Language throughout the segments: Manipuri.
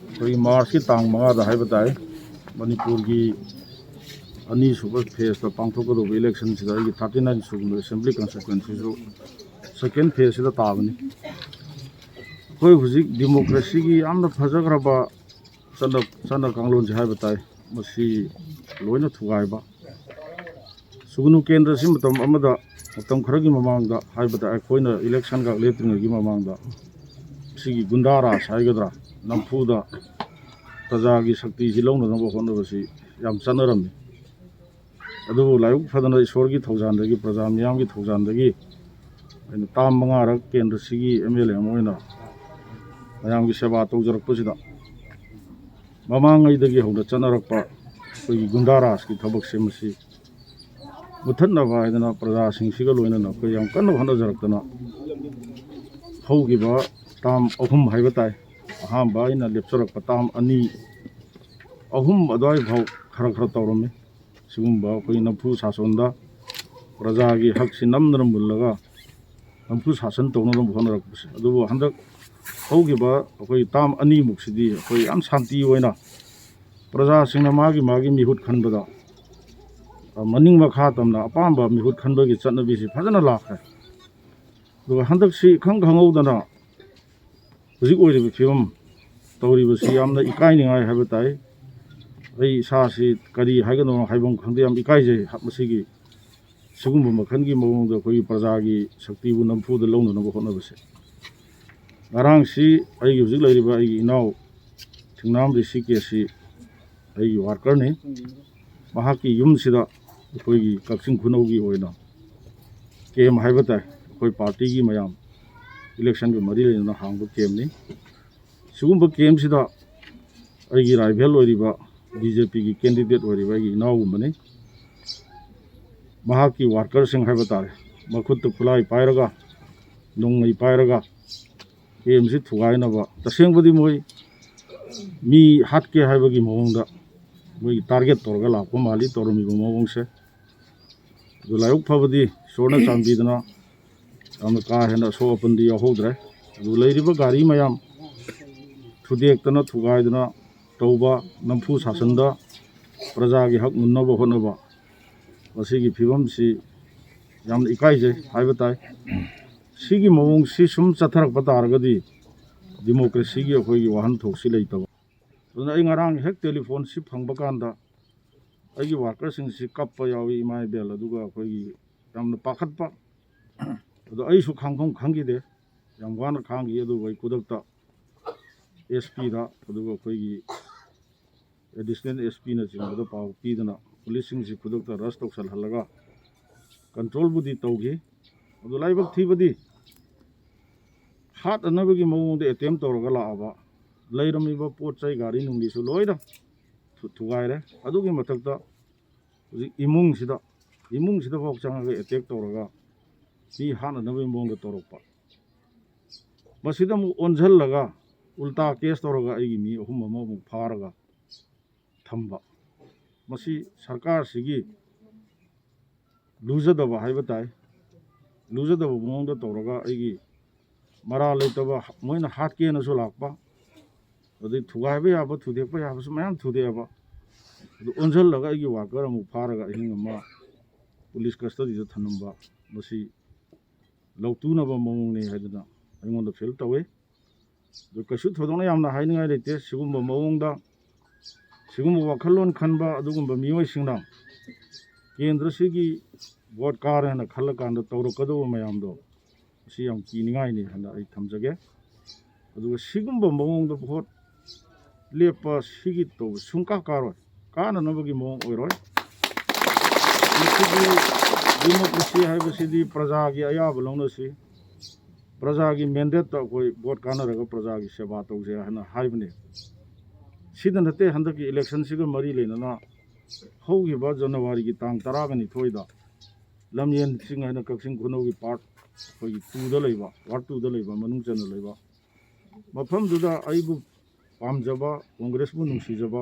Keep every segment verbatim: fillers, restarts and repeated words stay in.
ꯑꯩꯈꯣꯏꯒꯤ ꯃꯥꯔꯆꯀꯤ ꯇꯥꯡ ꯃꯉꯥꯗ ꯍꯥꯏꯕ ꯇꯥꯏ, ꯃꯅꯤꯄꯨꯔꯒꯤ ꯑꯅꯤꯁꯨꯕ ꯐꯦꯁꯇ ꯄꯥꯡꯊꯣꯛꯀꯗꯧꯕ ꯏꯂꯦꯛꯁꯟꯁꯤꯗ ꯑꯩꯒꯤ ꯊꯥꯔꯇꯤ ꯅꯥꯏꯟ ꯁꯨꯕ ꯑꯦꯁꯦꯝꯕ꯭ꯂꯤ ꯀꯟꯁꯇꯤꯇ꯭ꯋꯦꯟꯁꯤꯁꯨ ꯁꯦꯀꯦꯟ ꯐꯦꯁꯁꯤꯗ ꯇꯥꯕꯅꯤ꯫ ꯑꯩꯈꯣꯏ ꯍꯧꯖꯤꯛ ꯗꯤꯃꯣꯀ꯭ꯔꯦꯁꯤꯒꯤ ꯌꯥꯝꯅ ꯐꯖꯈ꯭ꯔꯕ ꯆꯠꯅ ꯆꯠꯅ ꯀꯥꯡꯂꯣꯟꯁꯦ ꯍꯥꯏꯕ ꯇꯥꯏ, ꯃꯁꯤ ꯂꯣꯏꯅ ꯊꯨꯒꯥꯏꯕ꯫ ꯁꯨꯒꯅꯨ ꯀꯦꯟꯗ꯭ꯔꯁꯤ ꯃꯇꯝ ꯑꯃꯗ, ꯃꯇꯝ ꯈꯔꯒꯤ ꯃꯃꯥꯡꯗ ꯍꯥꯏꯕꯗ, ꯑꯩꯈꯣꯏꯅ ꯏꯂꯦꯛꯁꯟꯒ ꯂꯦꯞꯇ꯭ꯔꯤꯉꯩꯒꯤ ꯃꯃꯥꯡꯗ ꯁꯤꯒꯤ ꯒꯨꯟꯗꯥ ꯔꯥꯖ ꯍꯥꯏꯒꯗ꯭ꯔꯥ, ꯅꯝꯐꯨꯗ ꯄ꯭ꯔꯖꯥꯒꯤ ꯁꯛꯇꯤꯁꯤ ꯂꯧꯅꯅꯕ ꯍꯣꯠꯅꯕꯁꯤ ꯌꯥꯝ ꯆꯠꯅꯔꯝꯃꯤ꯫ ꯑꯗꯨꯕꯨ ꯂꯥꯏꯕꯛ ꯐꯗꯅ ꯏꯁꯣꯔꯒꯤ ꯊꯧꯖꯥꯜꯗꯒꯤ, ꯄ꯭ꯔꯖꯥ ꯃꯤꯌꯥꯝꯒꯤ ꯊꯧꯖꯥꯜꯗꯒꯤ ꯑꯩꯅ ꯇꯥꯝ ꯃꯉꯥꯔꯛ ꯀꯦꯟꯗ꯭ꯔꯁꯤꯒꯤ ꯑꯦꯝ ꯑꯦꯜ ꯑꯦ ꯑꯃ ꯑꯣꯏꯅ ꯃꯌꯥꯝꯒꯤ ꯁꯦꯕꯥ ꯇꯧꯖꯔꯛꯄꯁꯤꯗ, ꯃꯃꯥꯡꯉꯩꯗꯒꯤ ꯍꯧꯅ ꯆꯠꯅꯔꯛꯄ ꯑꯩꯈꯣꯏꯒꯤ ꯒꯨꯟꯗꯥ ꯔꯥꯖꯀꯤ ꯊꯕꯛꯁꯦ ꯃꯁꯤ ꯃꯨꯊꯠꯅꯕ ꯍꯥꯏꯗꯅ ꯄ꯭ꯔꯖꯥꯁꯤꯡꯁꯤꯒ ꯂꯣꯏꯅꯅ ꯑꯩꯈꯣꯏ ꯌꯥꯝ ꯀꯟꯅ ꯍꯣꯠꯅꯖꯔꯛꯇꯅ, ꯍꯧꯈꯤꯕ ꯇꯥꯝ ꯑꯍꯨꯝ ꯍꯥꯏꯕ ꯇꯥꯏ, ꯑꯍꯥꯟꯕ ꯑꯩꯅ ꯂꯦꯞꯆꯔꯛꯄ ꯇꯥꯝ ꯑꯅꯤ, ꯑꯍꯨꯝ ꯑꯗꯨꯋꯥꯏ ꯐꯥꯎ ꯈꯔ ꯈꯔ ꯇꯧꯔꯝꯃꯤ꯫ ꯁꯤꯒꯨꯝꯕ ꯑꯩꯈꯣꯏ ꯅꯝꯐꯨ ꯁꯥꯁꯣꯟꯗ ꯄ꯭ꯔꯖꯥꯒꯤ ꯍꯛꯁꯤ ꯅꯝꯗꯅ ꯃꯨꯜꯂꯒ ꯅꯝꯐꯨ ꯁꯥꯁꯟ ꯇꯧꯅꯅꯕ ꯍꯣꯠꯅꯔꯛꯄꯁꯦ꯫ ꯑꯗꯨꯕꯨ ꯍꯟꯗꯛ ꯍꯧꯈꯤꯕ ꯑꯩꯈꯣꯏ ꯇꯥꯝ ꯑꯅꯤꯃꯨꯛꯁꯤꯗꯤ ꯑꯩꯈꯣꯏ ꯌꯥꯝ ꯁꯥꯟꯇꯤ ꯑꯣꯏꯅ ꯄ꯭ꯔꯖꯥꯁꯤꯡꯅ ꯃꯥꯒꯤ ꯃꯥꯒꯤ ꯃꯤꯍꯨꯠ ꯈꯟꯕꯗ, ꯑ, ꯃꯅꯤꯡ ꯃꯈꯥ ꯇꯝꯅ ꯑꯄꯥꯝꯕ ꯃꯤꯍꯨꯠ ꯈꯟꯕꯒꯤ ꯆꯠꯅꯕꯤꯁꯤ ꯐꯖꯅ ꯂꯥꯛꯈ꯭ꯔꯦ꯫ ꯑꯗꯨꯒ ꯍꯟꯗꯛꯁꯤ ꯏꯈꯪ ꯈꯪꯍꯧꯗꯅ ꯍꯧꯖꯤꯛ ꯑꯣꯏꯔꯤꯕ ꯐꯤꯕꯝ ꯇꯧꯔꯤꯕꯁꯤ ꯌꯥꯝꯅ ꯏꯀꯥꯏꯅꯤꯡꯉꯥꯏ ꯍꯥꯏꯕ ꯇꯥꯏ꯫ ꯑꯩ ꯏꯁꯥꯁꯤ ꯀꯔꯤ ꯍꯥꯏꯒꯗꯧꯅꯣ ꯍꯥꯏꯐꯝ ꯈꯪꯗꯦ, ꯌꯥꯝ ꯏꯀꯥꯏꯖꯩ꯫ ꯃꯁꯤꯒꯤ ꯁꯤꯒꯨꯝꯕ ꯃꯈꯜꯒꯤ ꯃꯑꯣꯡꯗ ꯑꯩꯈꯣꯏꯒꯤ ꯄ꯭ꯔꯖꯥꯒꯤ ꯁꯛꯇꯤꯕꯨ ꯅꯝꯐꯨꯗ ꯂꯧꯅꯅꯕ ꯍꯣꯠꯅꯕꯁꯦ꯫ ꯉꯔꯥꯡꯁꯤ ꯑꯩꯒꯤ ꯍꯧꯖꯤꯛ ꯂꯩꯔꯤꯕ ꯑꯩꯒꯤ ꯏꯅꯥꯎ ꯊꯤꯡꯅꯥꯝ ꯔꯤꯁꯤꯀꯦꯁꯁꯤ ꯑꯩꯒꯤ ꯋꯥꯔꯀꯔꯅꯤ꯫ ꯃꯍꯥꯛꯀꯤ ꯌꯨꯝꯁꯤꯗ ꯑꯩꯈꯣꯏꯒꯤ ꯀꯛꯆꯤꯡ ꯈꯨꯅꯧꯒꯤ ꯑꯣꯏꯅ ꯀꯦꯝ ꯍꯥꯏꯕ ꯇꯥꯏ, ꯑꯩꯈꯣꯏ ꯄꯥꯔꯇꯤꯒꯤ ꯃꯌꯥꯝ ꯏꯂꯦꯛꯁꯟꯒ ꯃꯔꯤ ꯂꯩꯅꯅ ꯍꯥꯡꯕ ꯀꯦꯝꯅꯤ꯫ ꯁꯤꯒꯨꯝꯕ ꯀꯦꯝꯁꯤꯗ ꯑꯩꯒꯤ ꯔꯥꯏꯚꯦꯜ ꯑꯣꯏꯔꯤꯕ, ꯕꯤ ꯖꯦ ꯄꯤꯒꯤ ꯀꯦꯟꯗꯤꯗꯦꯠ ꯑꯣꯏꯔꯤꯕ ꯑꯩꯒꯤ ꯏꯅꯥꯎꯒꯨꯝꯕꯅꯤ꯫ ꯃꯍꯥꯛꯀꯤ ꯋꯥꯔꯀꯔꯁꯤꯡ ꯍꯥꯏꯕ ꯇꯥꯔꯦ, ꯃꯈꯨꯠꯇ ꯈꯨꯠꯂꯥꯏ ꯄꯥꯏꯔꯒ, ꯅꯣꯡꯃꯩ ꯄꯥꯏꯔꯒ ꯀꯦꯝꯁꯤ ꯊꯨꯒꯥꯏꯅꯕ, ꯇꯁꯦꯡꯕꯗꯤ ꯃꯣꯏ ꯃꯤ ꯍꯥꯠꯀꯦ ꯍꯥꯏꯕꯒꯤ ꯃꯑꯣꯡꯗ ꯃꯣꯏꯒꯤ ꯇꯥꯔꯒꯦꯠ ꯇꯧꯔꯒ ꯂꯥꯛꯄ ꯃꯥꯜꯂꯤ ꯇꯧꯔꯝꯃꯤꯕ ꯃꯑꯣꯡꯁꯦ꯫ ꯑꯗꯨ ꯂꯥꯏꯕꯛ ꯐꯕꯗꯤ ꯏꯁꯣꯔꯅ ꯆꯥꯟꯕꯤꯗꯅ ꯌꯥꯝꯅ ꯀꯥ ꯍꯦꯟꯅ ꯑꯁꯣꯛ ꯑꯄꯟꯗꯤ ꯌꯥꯎꯍꯧꯗ꯭ꯔꯦ꯫ ꯑꯗꯨ ꯂꯩꯔꯤꯕ ꯒꯥꯔꯤ ꯃꯌꯥꯝ ꯊꯨꯗꯦꯛꯇꯅ ꯊꯨꯒꯥꯏꯗꯅ ꯇꯧꯕ, ꯅꯝꯐꯨ ꯁꯥꯁꯟꯗ ꯄ꯭ꯔꯖꯥꯒꯤ ꯍꯛ ꯃꯨꯟꯅꯕ ꯍꯣꯠꯅꯕ, ꯃꯁꯤꯒꯤ ꯐꯤꯕꯝꯁꯤ ꯌꯥꯝꯅ ꯏꯀꯥꯏꯖꯩ ꯍꯥꯏꯕ ꯇꯥꯏ꯫ ꯁꯤꯒꯤ ꯃꯑꯣꯡꯁꯤ ꯁꯨꯝ ꯆꯠꯊꯔꯛꯄ ꯇꯥꯔꯒꯗꯤ ꯗꯤꯃꯣꯀ꯭ꯔꯦꯁꯤꯒꯤ ꯑꯩꯈꯣꯏꯒꯤ ꯋꯥꯍꯟꯊꯣꯛꯁꯤ ꯂꯩꯇꯕ꯫ ꯑꯗꯨꯅ ꯑꯩ ꯉꯔꯥꯡ ꯍꯦꯛ ꯇꯦꯂꯤꯐꯣꯟꯁꯤ ꯐꯪꯕ ꯀꯥꯟꯗ ꯑꯩꯒꯤ ꯋꯥꯔꯀꯔꯁꯤꯡꯁꯤ ꯀꯞꯄ ꯌꯥꯎꯏ, ꯏꯃꯥ ꯏꯕꯦꯜ, ꯑꯗꯨꯒ ꯑꯩꯈꯣꯏꯒꯤ ꯌꯥꯝꯅ ꯄꯥꯈꯠꯄ꯫ ꯑꯗꯣ ꯑꯩꯁꯨ ꯈꯥꯡꯐꯝ ꯈꯪꯈꯤꯗꯦ, ꯌꯥꯝ ꯋꯥꯅ ꯈꯥꯡꯈꯤ꯫ ꯑꯗꯨꯕꯨ ꯑꯩ ꯈꯨꯗꯛꯇ ꯑꯦꯁ ꯄꯤꯗ, ꯑꯗꯨꯒ ꯑꯩꯈꯣꯏꯒꯤ ꯑꯦꯗꯤꯁꯅꯦꯜ ꯑꯦꯁ ꯄꯤꯅꯆꯤꯡꯕꯗ ꯄꯥꯎ ꯄꯤꯗꯅ ꯄꯨꯂꯤꯁꯁꯤꯡꯁꯤ ꯈꯨꯗꯛꯇ ꯔꯁ ꯇꯧꯁꯜꯍꯜꯂꯒ ꯀꯟꯇ꯭ꯔꯣꯜꯕꯨꯗꯤ ꯇꯧꯈꯤ꯫ ꯑꯗꯨ ꯂꯥꯏꯕꯛ ꯊꯤꯕꯗꯤ ꯍꯥꯠꯅꯅꯕꯒꯤ ꯃꯑꯣꯡꯗ ꯑꯦꯇꯦꯝ ꯇꯧꯔꯒ ꯂꯥꯛꯑꯕ ꯂꯩꯔꯝꯃꯤꯕ ꯄꯣꯠ ꯆꯩ, ꯒꯥꯔꯤ ꯅꯨꯡꯂꯤꯁꯨ ꯂꯣꯏꯅ ꯊꯨ-, ꯊꯨꯒꯥꯏꯔꯦ꯫ ꯑꯗꯨꯒꯤ ꯃꯊꯛꯇ ꯍꯧꯖꯤꯛ ꯏꯃꯨꯡꯁꯤꯗ, ꯏꯃꯨꯡꯁꯤꯗꯐꯥꯎ ꯆꯪꯉꯒ ꯑꯦꯇꯦꯛ ꯇꯧꯔꯒ ꯃꯤ ꯍꯥꯠꯅꯅꯕꯒꯤ ꯃꯑꯣꯡꯗ ꯇꯧꯔꯛꯄ꯫ ꯃꯁꯤꯗ ꯑꯃꯨꯛ ꯑꯣꯟꯁꯤꯜꯂꯒ ꯎꯜꯇꯥ ꯀꯦꯁ ꯇꯧꯔꯒ ꯑꯩꯒꯤ ꯃꯤ ꯑꯍꯨꯝ ꯑꯃ ꯑꯃꯨꯛ ꯐꯥꯔꯒ ꯊꯝꯕ꯫ ꯃꯁꯤ ꯁꯔꯀꯥꯔꯁꯤꯒꯤ ꯂꯨꯖꯗꯕ ꯍꯥꯏꯕ ꯇꯥꯏ꯫ ꯂꯨꯖꯗꯕ ꯃꯑꯣꯡꯗ ꯇꯧꯔꯒ ꯑꯩꯒꯤ ꯃꯔꯥꯜ ꯂꯩꯇꯕ ꯃꯣꯏꯅ ꯍꯥꯠꯀꯦꯅꯁꯨ ꯂꯥꯛꯄ, ꯑꯗꯩ ꯊꯨꯒꯥꯏꯕ ꯌꯥꯕ, ꯊꯨꯗꯦꯛꯄ ꯌꯥꯕꯁꯨ ꯃꯌꯥꯝ ꯊꯨꯗꯦꯛꯑꯕ꯫ ꯑꯗꯨ ꯑꯣꯟꯁꯤꯜꯂꯒ ꯑꯩꯒꯤ ꯋꯥꯔꯀꯔ ꯑꯃꯨꯛ ꯐꯥꯔꯒ ꯑꯍꯤꯡ ꯑꯃ ꯄꯨꯂꯤꯁ ꯀꯁꯇꯗꯤꯗ ꯊꯝꯂꯝꯕ, ꯃꯁꯤ ꯂꯧꯇꯨꯅꯕ ꯃꯑꯣꯡꯅꯤ ꯍꯥꯏꯗꯅ ꯑꯩꯉꯣꯟꯗ ꯐꯤꯜ ꯇꯧꯏ꯫ ꯑꯗꯨ ꯀꯩꯁꯨ ꯊꯣꯏꯗꯣꯛꯅ ꯌꯥꯝꯅ ꯍꯥꯏꯅꯤꯡꯉꯥꯏ ꯂꯩꯇꯦ꯫ ꯁꯤꯒꯨꯝꯕ ꯃꯑꯣꯡꯗ, ꯁꯤꯒꯨꯝꯕ ꯋꯥꯈꯜꯂꯣꯟ ꯈꯟꯕ ꯑꯗꯨꯒꯨꯝꯕ ꯃꯤꯑꯣꯏꯁꯤꯡꯅ ꯀꯦꯟꯗ꯭ꯔꯁꯤꯒꯤ ꯚꯣꯠ ꯀꯥꯔꯦꯅ ꯈꯜꯂꯀꯥꯟꯗ ꯇꯧꯔꯛꯀꯗꯧꯕ ꯃꯌꯥꯝꯗꯣ, ꯃꯁꯤ ꯌꯥꯝ ꯀꯤꯅꯤꯡꯉꯥꯏꯅꯤ ꯍꯥꯏꯅ ꯑꯩ ꯊꯝꯖꯒꯦ꯫ ꯑꯗꯨꯒ ꯁꯤꯒꯨꯝꯕ ꯃꯑꯣꯡꯗ ꯚꯣꯠ ꯂꯦꯞꯄ ꯁꯤꯒꯤ ꯇꯧꯕ ꯁꯨꯡꯀꯥ ꯀꯥꯔꯣꯏ, ꯀꯥꯅꯅꯕꯒꯤ ꯃꯑꯣꯡ ꯑꯣꯏꯔꯣꯏ꯫ ꯃꯁꯤꯒꯤ ꯗꯤꯃꯣꯀ꯭ꯔꯦꯁꯤ ꯍꯥꯏꯕꯁꯤꯗꯤ ꯄ꯭ꯔꯖꯥꯒꯤ ꯑꯌꯥꯕ ꯂꯧꯅꯁꯤ, ꯄ꯭ꯔꯖꯥꯒꯤ ꯃꯦꯟꯗꯦꯠꯇ ꯑꯩꯈꯣꯏ ꯚꯣꯠ ꯀꯥꯟꯅꯔꯒ ꯄ꯭ꯔꯖꯥꯒꯤ ꯁꯦꯕꯥ ꯇꯧꯁꯦ ꯍꯥꯏꯅ ꯍꯥꯏꯕꯅꯤ꯫ ꯁꯤꯗ ꯅꯠꯇꯦ, ꯍꯟꯗꯛꯀꯤ ꯏꯂꯦꯛꯁꯟꯁꯤꯒ ꯃꯔꯤ ꯂꯩꯅꯅ ꯍꯧꯈꯤꯕ ꯖꯅꯋꯥꯔꯤꯒꯤ ꯇꯥꯡ ꯇꯔꯥꯒ ꯅꯤꯊꯣꯏꯗ ꯂꯝꯖꯦꯟ ꯆꯤꯡ ꯍꯥꯏꯅ ꯀꯛꯆꯤꯡ ꯈꯨꯅꯧꯒꯤ ꯄꯥꯔꯠ ꯑꯩꯈꯣꯏꯒꯤ ꯇꯨꯗ ꯂꯩꯕ, ꯋꯥꯔꯗ ꯇꯨꯗ ꯂꯩꯕ, ꯃꯅꯨꯡ ꯆꯟꯅ ꯂꯩꯕ ꯃꯐꯝꯗꯨꯗ ꯑꯩꯕꯨ ꯄꯥꯝꯖꯕ, ꯀꯣꯡꯒ꯭ꯔꯦꯁꯄꯨ ꯅꯨꯡꯁꯤꯖꯕ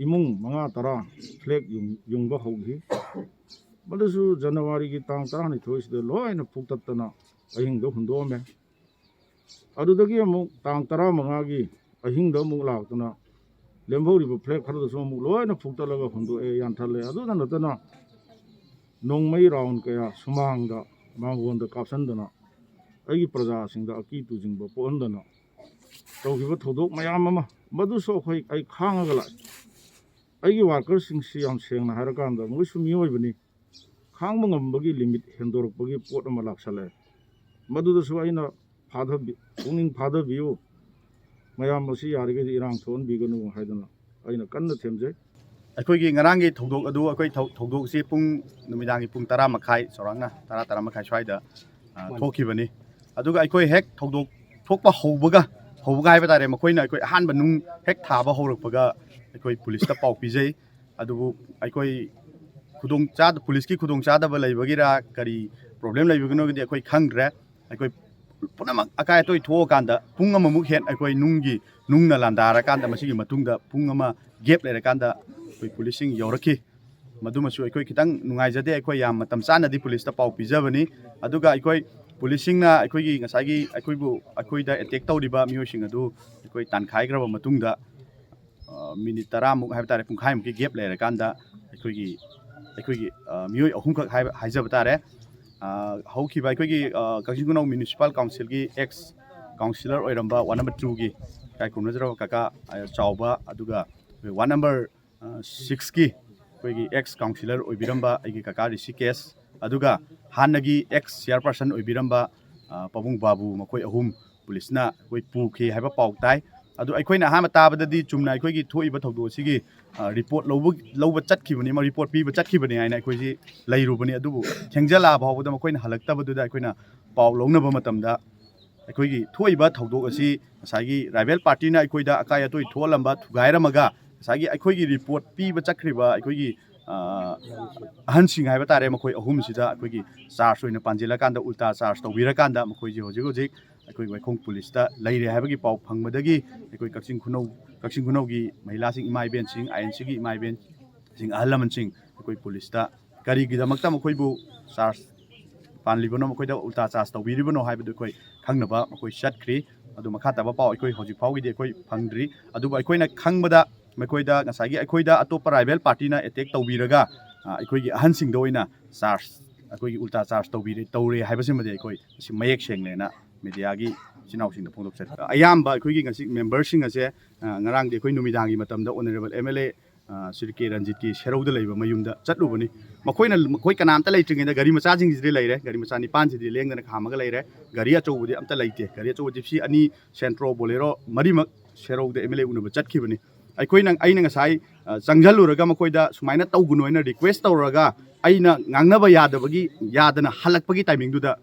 ꯏꯃꯨꯡ ꯃꯉꯥ ꯇꯔꯥ ꯐ꯭ꯂꯦꯛ ꯌꯨꯡ-, ꯌꯨꯡꯕ ꯍꯧꯈꯤ꯫ ꯃꯗꯨꯁꯨ ꯖꯅꯋꯥꯔꯤꯒꯤ ꯇꯥꯡ ꯇꯔꯥꯅꯤꯊꯣꯏꯁꯤꯗ ꯂꯣꯏꯅ ꯐꯨꯛꯇꯠꯇꯅ ꯑꯍꯤꯡꯗ ꯍꯨꯟꯗꯣꯛꯑꯝꯃꯦ꯫ ꯑꯗꯨꯗꯒꯤ ꯑꯃꯨꯛ ꯇꯥꯡ ꯇꯔꯥꯃꯉꯥꯒꯤ ꯑꯍꯤꯡꯗ ꯑꯃꯨꯛ ꯂꯥꯛꯇꯨꯅ ꯂꯦꯝꯍꯧꯔꯤꯕ ꯐ꯭ꯂꯦꯛ ꯈꯔꯗꯨꯁꯨ ꯑꯃꯨꯛ ꯂꯣꯏꯅ ꯐꯨꯛꯇꯠꯂꯒ ꯍꯨꯟꯗꯣꯛꯑꯦ, ꯌꯥꯟꯊꯠꯂꯦ꯫ ꯑꯗꯨꯗ ꯅꯠꯇꯅ ꯅꯣꯡꯃꯩ ꯔꯥꯎꯟ ꯀꯌꯥ ꯁꯨꯃꯥꯡꯗ, ꯃꯥꯡꯒꯣꯟꯗ ꯀꯥꯞꯁꯤꯟꯗꯅ ꯑꯩꯒꯤ ꯄ꯭ꯔꯖꯥꯁꯤꯡꯗ ꯑꯀꯤ ꯇꯨꯖꯤꯡꯕ ꯄꯣꯛꯍꯟꯗꯅ ꯇꯧꯈꯤꯕ ꯊꯧꯗꯣꯛ ꯃꯌꯥꯝ ꯑꯃ, ꯃꯗꯨꯁꯨ ꯑꯩꯈꯣꯏ, ꯑꯩ ꯈꯥꯡꯉꯒ ꯂꯥꯛꯏ꯫ ꯑꯩꯒꯤ ꯋꯥꯔꯀꯔꯁꯤꯡꯁꯤ, ꯌꯥꯝ ꯁꯦꯡꯅ ꯍꯥꯏꯔꯀꯥꯟꯗ, ꯃꯣꯏꯁꯨ ꯃꯤꯑꯣꯏꯕꯅꯤ꯫ ꯈꯥꯡꯕ ꯉꯝꯕꯒꯤ ꯂꯤꯃꯤꯠ ꯍꯦꯟꯗꯣꯔꯛꯄꯒꯤ ꯄꯣꯠ ꯑꯃ ꯂꯥꯛꯁꯜꯂꯛꯑꯦ꯫ ꯃꯗꯨꯗꯁꯨ ꯑꯩꯅ ꯐꯥꯊꯕꯤ-, ꯄꯨꯛꯅꯤꯡ ꯐꯥꯊꯕꯤꯌꯨ, ꯃꯌꯥꯝ ꯑꯁꯤ ꯌꯥꯔꯤꯈꯩꯗꯤ ꯏꯔꯥꯡ ꯊꯣꯛꯍꯟꯕꯤꯒꯅꯨ ꯍꯥꯏꯗꯅ ꯑꯩꯅ ꯀꯟꯅ ꯊꯦꯝꯖꯩ꯫ ꯑꯩꯈꯣꯏꯒꯤ ꯉꯔꯥꯡꯒꯤ ꯊꯧꯗꯣꯛ ꯑꯗꯨ, ꯑꯩꯈꯣꯏ ꯊꯧ-, ꯊꯧꯗꯣꯛꯁꯤ ꯄꯨꯡ, ꯅꯨꯃꯤꯗꯥꯡꯒꯤ ꯄꯨꯡ ꯇꯔꯥ ꯃꯈꯥꯏ, ꯆꯥꯎꯔꯥꯛꯅ ꯇꯔꯥ, ꯇꯔꯥ ꯃꯈꯥꯏ ꯁ꯭ꯋꯥꯏꯗ, ꯑ, ꯊꯣꯛꯈꯤꯕꯅꯤ꯫ ꯑꯗꯨꯒ ꯑꯩꯈꯣꯏ ꯍꯦꯛ ꯊꯧꯗꯣꯛ ꯊꯣꯛꯄ ꯍꯧꯕꯒ, ꯍꯧꯕꯒ ꯍꯥꯏꯕ ꯇꯥꯔꯦ, ꯃꯈꯣꯏꯅ ꯑꯩꯈꯣꯏ ꯑꯍꯥꯟꯕ ꯅꯨꯡ ꯍꯦꯛ ꯊꯥꯕ ꯍꯧꯔꯛꯄꯒ ꯑꯩꯈꯣꯏ ꯄꯨꯂꯤꯁꯇ ꯄꯥꯎ ꯄꯤꯖꯩ꯫ ꯑꯗꯨꯕꯨ ꯑꯩꯈꯣꯏ ꯈꯨꯗꯣꯡ ꯆꯥꯗ-, ꯄꯨꯂꯤꯁꯀꯤ ꯈꯨꯗꯣꯡ ꯆꯥꯗꯕ ꯂꯩꯕꯒꯤꯔꯥ, ꯀꯔꯤ ꯄ꯭ꯔꯣꯕ꯭ꯂꯦꯝ ꯂꯩꯕꯒꯤꯅꯣꯒꯤꯗꯤ ꯑꯩꯈꯣꯏ ꯈꯪꯗ꯭ꯔꯦ꯫ ꯑꯩꯈꯣꯏ ꯄꯨꯝꯅꯃꯛ ꯑꯀꯥꯏ ꯑꯇꯣꯏ ꯊꯣꯛꯑꯀꯥꯟꯗ ꯄꯨꯡ ꯑꯃꯃꯨꯛ ꯍꯦꯟ ꯑꯩꯈꯣꯏ ꯅꯨꯡꯒꯤ, ꯅꯨꯡꯅ ꯂꯥꯟꯗꯥꯔꯀꯥꯟꯗ, ꯃꯁꯤꯒꯤ ꯃꯇꯨꯡꯗ ꯄꯨꯡ ꯑꯃ ꯒꯦꯞ ꯂꯩꯔꯀꯥꯟꯗ ꯑꯩꯈꯣꯏ ꯄꯨꯂꯤꯁꯁꯤꯡ ꯌꯧꯔꯛꯈꯤ꯫ ꯃꯗꯨꯃꯁꯨ ꯑꯩꯈꯣꯏ ꯈꯤꯇꯪ ꯅꯨꯡꯉꯥꯏꯖꯗꯦ꯫ ꯑꯩꯈꯣꯏ ꯌꯥꯝ ꯃꯇꯝ ꯆꯥꯅꯗꯤ ꯄꯨꯂꯤꯁꯇ ꯄꯥꯎ ꯄꯤꯖꯕꯅꯤ꯫ ꯑꯗꯨꯒ ꯑꯩꯈꯣꯏ ꯄꯨꯂꯤꯁꯁꯤꯡꯅ ꯑꯩꯈꯣꯏꯒꯤ ꯉꯁꯥꯏꯒꯤ ꯑꯩꯈꯣꯏꯕꯨ, ꯑꯩꯈꯣꯏꯗ ꯑꯦꯇꯦꯛ ꯇꯧꯔꯤꯕ ꯃꯤꯑꯣꯏꯁꯤꯡ ꯑꯗꯨ ꯑꯩꯈꯣꯏ ꯇꯥꯟꯈꯥꯏꯈ꯭ꯔꯕ ꯃꯇꯨꯡꯗ, ꯑ, ꯃꯤꯅꯤꯠ ꯇꯔꯥꯃꯨꯛ ꯍꯥꯏꯕ ꯇꯥꯔꯦ, ꯄꯨꯡꯈꯥꯏꯃꯨꯛꯀꯤ ꯒꯦꯞ ꯂꯩꯔꯀꯥꯟꯗ ꯑꯩꯈꯣꯏꯒꯤ, ꯑꯩꯈꯣꯏꯒꯤ, ꯑ, ꯃꯤꯑꯣꯏ ꯑꯍꯨꯝꯈꯛ ꯍꯥꯏꯕ, ꯍꯥꯏꯖꯕ ꯇꯥꯔꯦ, ꯑ, ꯍꯧꯈꯤꯕ ꯑꯩꯈꯣꯏꯒꯤ, ꯑ, ꯀꯛꯆꯤꯡ ꯈꯨꯅꯧ ꯃ꯭ꯌꯨꯅꯤꯁꯤꯄꯥꯜ ꯀꯥꯎꯟꯁꯤꯜꯒꯤ ꯑꯦꯛꯁ ꯀꯥꯎꯟꯁꯤꯂꯔ ꯑꯣꯏꯔꯝꯕ ꯋꯥꯔꯗ ꯅꯝꯕꯔ ꯇꯨꯒꯤ ꯏꯀꯥꯏ ꯈꯨꯝꯅꯖꯔꯕ ꯀꯀꯥ, ꯑ, ꯆꯥꯎꯕ, ꯑꯗꯨꯒ ꯋꯥꯔꯗ ꯅꯝꯕꯔ, ꯑ, ꯁꯤꯛꯁꯀꯤ ꯑꯩꯈꯣꯏꯒꯤ ꯑꯦꯛꯁ ꯀꯥꯎꯟꯁꯤꯂꯔ ꯑꯣꯏꯕꯤꯔꯝꯕ ꯑꯩꯒꯤ ꯀꯀꯥ ꯔꯤꯁꯤꯀꯦꯁ, ꯑꯗꯨꯒ ꯍꯥꯟꯅꯒꯤ ꯑꯦꯛꯁ ꯆꯤꯌꯥꯔꯄꯔꯁꯟ ꯑꯣꯏꯕꯤꯔꯝꯕ, ꯑ, ꯄꯥꯕꯨꯡ ꯕꯥꯕꯨ, ꯃꯈꯣꯏ ꯑꯍꯨꯝ ꯄꯨꯂꯤꯁꯅ ꯑꯩꯈꯣꯏ ꯄꯨꯈꯤ ꯍꯥꯏꯕ ꯄꯥꯎ ꯇꯥꯏ꯫ ꯑꯗꯨ ꯑꯩꯈꯣꯏꯅ ꯑꯍꯥꯟꯕ ꯇꯥꯕꯗꯗꯤ ꯆꯨꯝꯅ ꯑꯩꯈꯣꯏꯒꯤ ꯊꯣꯛꯏꯕ ꯊꯧꯗꯣꯛ ꯑꯁꯤꯒꯤ, ꯑ, ꯔꯤꯄꯣꯔꯠ ꯂꯧꯕ, ꯂꯧꯕ ꯆꯠꯈꯤꯕꯅꯤ, ꯑꯃ ꯔꯤꯄꯣꯔꯠ ꯄꯤꯕ ꯆꯠꯈꯤꯕꯅꯤ ꯍꯥꯏꯅ ꯑꯩꯈꯣꯏꯁꯤ ꯂꯩꯔꯨꯕꯅꯤ꯫ ꯑꯗꯨꯕꯨ ꯊꯦꯡꯖꯜꯂꯛꯑꯕ ꯐꯥꯎꯕꯗ ꯃꯈꯣꯏꯅ ꯍꯜꯂꯛꯇꯕꯗꯨꯗ ꯑꯩꯈꯣꯏꯅ ꯄꯥꯎ ꯂꯧꯅꯕ ꯃꯇꯝꯗ ꯑꯩꯈꯣꯏꯒꯤ ꯊꯣꯛꯏꯕ ꯊꯧꯗꯣꯛ ꯑꯁꯤ ꯉꯁꯥꯏꯒꯤ ꯔꯥꯏꯕꯦꯜ ꯄꯥꯔꯇꯤꯅ ꯑꯩꯈꯣꯏꯗ ꯑꯀꯥꯏ ꯑꯇꯣꯏ ꯊꯣꯛꯍꯜꯂꯝꯕ ꯊꯨꯒꯥꯏꯔꯝꯃꯒ, ꯉꯁꯥꯏꯒꯤ ꯑꯩꯈꯣꯏꯒꯤ ꯔꯤꯄꯣꯔꯠ ꯄꯤꯕ ꯆꯠꯈ꯭ꯔꯤꯕ ꯑꯩꯈꯣꯏꯒꯤ, ꯑ, ꯑꯍꯟꯁꯤꯡ ꯍꯥꯏꯕ ꯇꯥꯔꯦ, ꯃꯈꯣꯏ ꯑꯍꯨꯝꯁꯤꯗ ꯑꯩꯈꯣꯏꯒꯤ ꯆꯥꯔꯖ ꯑꯣꯏꯅ ꯄꯥꯟꯁꯤꯜꯂꯀꯥꯟꯗ, ꯎꯜꯇꯥ ꯆꯥꯔꯖ ꯇꯧꯕꯤꯔꯀꯥꯟꯗ ꯃꯈꯣꯏꯁꯦ ꯍꯧꯖꯤꯛ ꯍꯧꯖꯤꯛ ꯑꯩꯈꯣꯏ ꯋꯥꯏꯈꯣꯡ ꯄꯨꯂꯤꯁꯇ ꯂꯩꯔꯦ ꯍꯥꯏꯕꯒꯤ ꯄꯥꯎ ꯐꯪꯕꯗꯒꯤ ꯑꯩꯈꯣꯏ ꯀꯛꯆꯤꯡ ꯈꯨꯅꯧ, ꯀꯛꯆꯤꯡ ꯈꯨꯅꯧꯒꯤ ꯃꯍꯤꯂꯥꯁꯤꯡ, ꯏꯃꯥ ꯏꯕꯦꯟꯁꯤꯡ, ꯑꯥꯏ ꯑꯦꯟ ꯁꯤꯒꯤ ꯏꯃꯥ ꯏꯕꯦꯟꯁꯤꯡ, ꯑꯍꯜ ꯂꯃꯟꯁꯤꯡ ꯑꯩꯈꯣꯏ ꯄꯨꯂꯤꯁꯇ ꯀꯔꯤꯒꯤꯗꯃꯛꯇ ꯃꯈꯣꯏꯕꯨ ꯆꯥꯔꯖ ꯄꯥꯟꯂꯤꯕꯅꯣ, ꯃꯈꯣꯏꯗ ꯎꯜꯇꯥ ꯆꯥꯔꯖ ꯇꯧꯕꯤꯔꯤꯕꯅꯣ ꯍꯥꯏꯕꯗꯨ ꯑꯩꯈꯣꯏ ꯈꯪꯅꯕ ꯑꯩꯈꯣꯏ ꯆꯠꯈ꯭ꯔꯤ꯫ ꯑꯗꯨ ꯃꯈꯥ ꯇꯥꯕ ꯄꯥꯎ ꯑꯩꯈꯣꯏ ꯍꯧꯖꯤꯛ ꯐꯥꯎꯒꯤꯗꯤ ꯑꯩꯈꯣꯏ ꯐꯪꯗ꯭ꯔꯤ꯫ ꯑꯗꯨꯕꯨ ꯑꯩꯈꯣꯏꯅ ꯈꯪꯕꯗ ꯃꯈꯣꯏꯗ ꯉꯁꯥꯏꯒꯤ ꯑꯩꯈꯣꯏꯗ ꯑꯇꯣꯞꯄ ꯔꯥꯏꯕꯦꯜ ꯄꯥꯔꯇꯤꯅ ꯑꯦꯇꯦꯛ ꯇꯧꯕꯤꯔꯒ, ꯑ, ꯑꯩꯈꯣꯏꯒꯤ ꯑꯍꯟꯁꯤꯡꯗ ꯑꯣꯏꯅ ꯆꯥꯔꯖ, ꯑꯩꯈꯣꯏꯒꯤ ꯎꯜꯇꯥ ꯆꯥꯔꯖ ꯇꯧꯕꯤꯔꯦ, ꯇꯧꯔꯦ ꯍꯥꯏꯕꯁꯤꯃꯗꯤ ꯑꯩꯈꯣꯏ ꯁꯤ ꯃꯌꯦꯛ ꯁꯦꯡꯂꯦꯅ ꯃꯦꯗꯤꯌꯥꯒꯤ ꯏꯆꯤꯟ ꯏꯅꯥꯎꯁꯤꯡꯗ ꯐꯣꯡꯗꯣꯛꯆꯔꯤ꯫ ꯑꯌꯥꯝꯕ ꯑꯩꯈꯣꯏꯒꯤ ꯉꯁꯤ ꯃꯦꯝꯕꯔꯁꯤꯡ ꯑꯁꯦ, ꯑ, ꯉꯔꯥꯡꯗꯤ ꯑꯩꯈꯣꯏ ꯅꯨꯃꯤꯗꯥꯡꯒꯤ ꯃꯇꯝꯗ ꯑꯣꯅꯔꯦꯕꯜ ꯑꯦꯝ ꯑꯦꯜ ꯑꯦ, ꯑ, ꯁ꯭ꯔꯤ ꯀꯦ ꯔꯟꯖꯤꯠꯀꯤ ꯁꯦꯔꯧꯗ ꯂꯩꯕ ꯃꯌꯨꯝꯗ ꯆꯠꯂꯨꯕꯅꯤ꯫ ꯃꯈꯣꯏꯅ, ꯃꯈꯣꯏ ꯀꯅꯥꯝꯇ ꯂꯩꯇ꯭ꯔꯤꯉꯩꯗ ꯒꯥꯔꯤ ꯃꯆꯥꯁꯤꯡꯁꯤꯗꯤ ꯂꯩꯔꯦ, ꯒꯥꯔꯤ ꯃꯆꯥ ꯅꯤꯄꯥꯟꯁꯤꯗꯤ ꯂꯦꯡꯗꯅ ꯈꯥꯝꯃꯒ ꯂꯩꯔꯦ꯫ ꯒꯥꯔꯤ ꯑꯆꯧꯕꯗꯤ ꯑꯝꯇ ꯂꯩꯇꯦ꯫ ꯒꯥꯔꯤ ꯑꯆꯧꯕ ꯖꯤꯞꯁꯤ ꯑꯅꯤ, Santro, Bolero ꯃꯔꯤꯃꯛ ꯁꯦꯔꯧꯗ M L A ꯎꯅꯕ ꯆꯠꯈꯤꯕꯅꯤ꯫ ꯑꯩꯈꯣꯏꯅ, ꯑꯩꯅ ꯉꯁꯥꯏ, ꯑ, ꯆꯪꯁꯤꯜꯂꯨꯔꯒ ꯃꯈꯣꯏꯗ ꯁꯨꯃꯥꯏꯅ ꯇꯧꯒꯅꯨ ꯍꯥꯏꯅ ꯔꯤꯀ꯭ꯋꯦꯁ ꯇꯧꯔꯒ ꯑꯩꯅ ꯉꯥꯡꯅꯕ ꯌꯥꯗꯕꯒꯤ, ꯌꯥꯗꯅ ꯍꯜꯂꯛꯄꯒꯤ ꯇꯥꯏꯃꯤꯡꯗꯨꯗ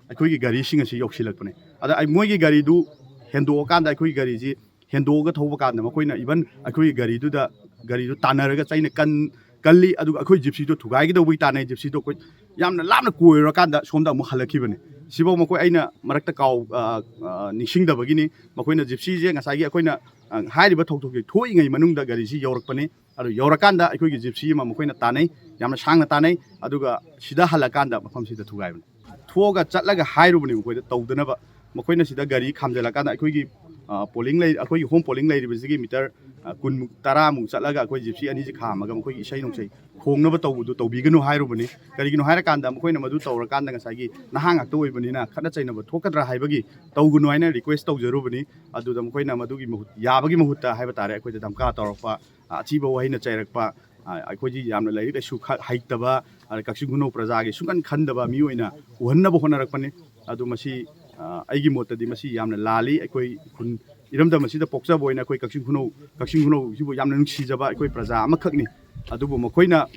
ꯑꯩꯈꯣꯏꯒꯤ ꯒꯥꯔꯤꯁꯤꯡ ꯑꯁꯤ ꯌꯧꯁꯤꯜꯂꯛꯄꯅꯦ꯫ ꯑꯗ ꯑꯩ, ꯃꯣꯏꯒꯤ ꯒꯥꯔꯤꯗꯨ ꯍꯦꯟꯗꯣꯛꯑꯀꯥꯟꯗ, ꯑꯩꯈꯣꯏꯒꯤ ꯒꯥꯔꯤꯁꯤ ꯍꯦꯟꯗꯣꯛꯑꯒ ꯊꯧꯕ ꯀꯥꯟꯗ ꯃꯈꯣꯏꯅ ꯏꯚꯟ ꯑꯩꯈꯣꯏꯒꯤ ꯒꯥꯔꯤꯗꯨꯗ, ꯒꯥꯔꯤꯗꯨ ꯇꯥꯟꯅꯔꯒ ꯆꯩꯅ ꯀꯟ-, ꯀꯜꯂꯤ꯫ ꯑꯗꯨꯒ ꯑꯩꯈꯣꯏ ꯖꯤꯞꯁꯤꯗꯣ ꯊꯨꯒꯥꯏꯒꯗꯧꯕꯒꯤ ꯇꯥꯟꯅꯩ꯫ ꯖꯤꯞꯁꯤꯗꯣ ꯑꯩꯈꯣꯏ ꯌꯥꯝꯅ ꯂꯥꯞꯅ ꯀꯣꯏꯔꯀꯥꯟꯗ ꯁꯣꯝꯗ ꯑꯃꯨꯛ ꯍꯜꯂꯛꯈꯤꯕꯅꯦ꯫ ꯁꯤꯐꯧ ꯃꯈꯣꯏ ꯑꯩꯅ ꯃꯔꯛꯇ ꯀꯥꯎ-, ꯑ, ꯑ, ꯅꯤꯡꯁꯤꯡꯗꯕꯒꯤꯅꯤ꯫ ꯃꯈꯣꯏꯅ ꯖꯤꯞꯁꯤꯁꯦ ꯉꯁꯥꯏꯒꯤ ꯑꯩꯈꯣꯏꯅ, ꯑ, ꯍꯥꯏꯔꯤꯕ ꯊꯧꯗꯣꯛꯁꯦ ꯊꯣꯛꯏꯉꯩ ꯃꯅꯨꯡꯗ ꯒꯥꯔꯤꯁꯤ ꯌꯧꯔꯛꯄꯅꯤ꯫ ꯑꯗꯨ ꯌꯧꯔꯀꯥꯟꯗ ꯑꯩꯈꯣꯏꯒꯤ ꯖꯤꯞꯁꯤ ꯑꯃ ꯃꯈꯣꯏꯅ ꯇꯥꯟꯅꯩ, ꯌꯥꯝꯅ ꯁꯥꯡꯅ ꯇꯥꯟꯅꯩ꯫ ꯑꯗꯨꯒ ꯁꯤꯗ ꯍꯜꯂꯀꯥꯟꯗ ꯃꯐꯝꯁꯤꯗ ꯊꯨꯒꯥꯏꯕꯅꯤ꯫ ꯊꯣꯛꯑꯒ ꯆꯠꯂꯒ ꯍꯥꯏꯔꯨꯕꯅꯤ ꯃꯈꯣꯏꯗ ꯇꯧꯗꯅꯕ꯫ ꯃꯈꯣꯏꯅ ꯁꯤꯗ ꯒꯥꯔꯤ ꯈꯥꯝꯖꯤꯜꯂꯀꯥꯟꯗ ꯑꯩꯈꯣꯏꯒꯤ, ꯑ, ꯄꯣꯂꯤꯡ ꯂꯩ-, ꯑꯩꯈꯣꯏꯒꯤ ꯍꯣꯝ ꯄꯣꯂꯤꯡ ꯂꯩꯔꯤꯕꯁꯤꯒꯤ ꯃꯤꯇꯔ, ꯑ, ꯀꯨꯟꯃꯨꯛ, ꯇꯔꯥꯃꯨꯛ ꯆꯠꯂꯒ ꯑꯩꯈꯣꯏ ꯖꯤꯞꯁꯤ ꯑꯅꯤꯁꯤ ꯈꯥꯝꯃꯒ ꯃꯈꯣꯏꯒꯤ ꯏꯁꯩ ꯅꯣꯡꯁꯩ ꯈꯣꯡꯅꯕ ꯇꯧꯕꯗꯨ ꯇꯧꯕꯤꯒꯅꯨ ꯍꯥꯏꯔꯨꯕꯅꯤ꯫ ꯀꯔꯤꯒꯤꯅꯣ ꯍꯥꯏꯔꯀꯥꯟꯗ ꯃꯈꯣꯏꯅ ꯃꯗꯨ ꯇꯧꯔꯀꯥꯟꯗ ꯉꯁꯥꯏꯒꯤ ꯅꯍꯥ ꯉꯥꯛꯇ ꯑꯣꯏꯕꯅꯤꯅ ꯈꯠꯅ ꯆꯩꯅꯕ ꯊꯣꯛꯀꯗ꯭ꯔꯥ ꯍꯥꯏꯕꯒꯤ ꯇꯧꯒꯅꯨ ꯍꯥꯏꯅ ꯔꯤꯀ꯭ꯋꯦꯁ ꯇꯧꯖꯔꯨꯕꯅꯤ꯫ ꯑꯗꯨꯗ ꯃꯈꯣꯏꯅ ꯃꯗꯨꯒꯤ ꯃꯍꯨꯠ, ꯌꯥꯕꯒꯤ ꯃꯍꯨꯠꯇ ꯍꯥꯏꯕ ꯇꯥꯔꯦ, ꯑꯩꯈꯣꯏꯗ ꯙꯝꯀꯥ ꯇꯧꯔꯛꯄ, ꯑ, ꯑꯊꯤꯕ ꯋꯥꯍꯩꯅ ꯆꯩꯔꯛꯄ, ꯑ, ꯑꯩꯈꯣꯏꯗꯤ ꯌꯥꯝꯅ ꯂꯥꯏꯔꯤꯛ ꯂꯥꯏꯁꯨ ꯈ-, ꯍꯩꯇꯕ, ꯑ, ꯀꯛꯆꯤꯡ ꯈꯨꯅꯧ ꯄ꯭ꯔꯖꯥꯒꯤ ꯁꯨꯡꯈꯟ ꯈꯟꯗꯕ ꯃꯤ ꯑꯣꯏꯅ ꯎꯍꯟꯅꯕ ꯍꯣꯠꯅꯔꯛꯄꯅꯤ꯫ ꯑꯗꯨ ꯃꯁꯤ, ꯑ, ꯑꯩꯒꯤ ꯃꯣꯠꯇꯗꯤ ꯃꯁꯤ ꯌꯥꯝꯅ ꯂꯥꯜꯂꯤ꯫ ꯑꯩꯈꯣꯏ ꯈꯨꯟ ꯏꯔꯝꯗꯝ ꯑꯁꯤꯗ ꯄꯣꯛꯆꯕ ꯑꯣꯏꯅ ꯑꯩꯈꯣꯏ ꯀꯛꯆꯤꯡ ꯈꯨꯅꯧ, ꯀꯛꯆꯤꯡ ꯈꯨꯅꯧꯁꯤꯕꯨ ꯌꯥꯝꯅ ꯅꯨꯡꯁꯤꯖꯕ ꯑꯩꯈꯣꯏ ꯄ꯭ꯔꯖꯥ ꯑꯃꯈꯛꯅꯤ꯫ ꯑꯗꯨꯕꯨ ꯃꯈꯣꯏꯅ